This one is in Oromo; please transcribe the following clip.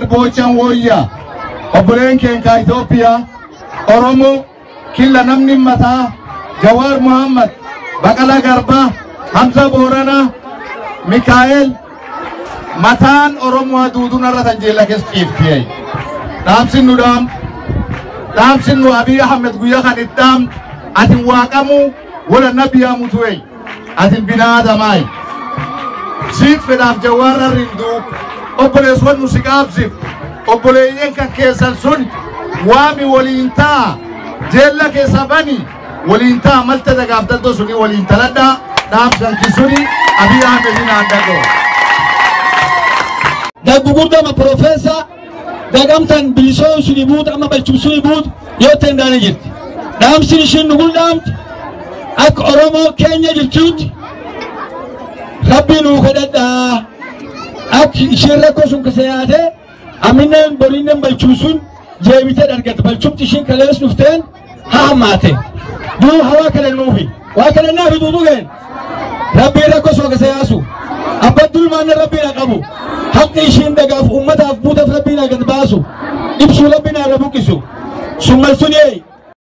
Boochan woyya obboleen keenkaa Itoophiyaa Oromoo killa namni mataa Jawaar Muhammad, Baqala Garbaa, Hamza Booranaa, Mikaa'el mataan Oromoo duuduun irra tan jeella keessa ciiftiyee. Dhaamsin nu dhaam, dhaamsin nu Abiy Ahmed guyyaa kan itti dhaam, ati waaqamuu wala nabiyaa mutu'e, ati binaadamaay. Siit fedhaaf Jawaar rinduu obboleesswan nu si qaabsif obboleeyyan kan keessan sun waami waliin ta'a jeella keessa bani waliin ta'a malta dagaaf daldoo suni waliin taladhaa dhaamsan kisuni Abiy Ahmedin addagoo. Daggu gurdama profeesa dagamtan bilisoon suni buut amma balchum suni buut yoo ta'e ndaane jirti. Dhaamsin ishiin nugul dhaamti akka Oromoo keenya jirtuutti Rabbi nuu kadhadhaa akka ishiin rakkoo sun kasa yaatee amineen borinnen balchum sun jeebitee dhargate balchumti ishiin kalees dhufteen haa hammaate. Duu hawaa kadhannuufi waa kadhannaafi duutuu ga'en. Rabbiin rakkoo sun kasa yaasu. Abbaan dulmaanne Rabbiin haa qabu. Haqqi ishiin dagaaf ummataaf buutaaf Rabbiin haa gad baasu. Ibsuu Rabbiin haa buqqisu. Sun malsunee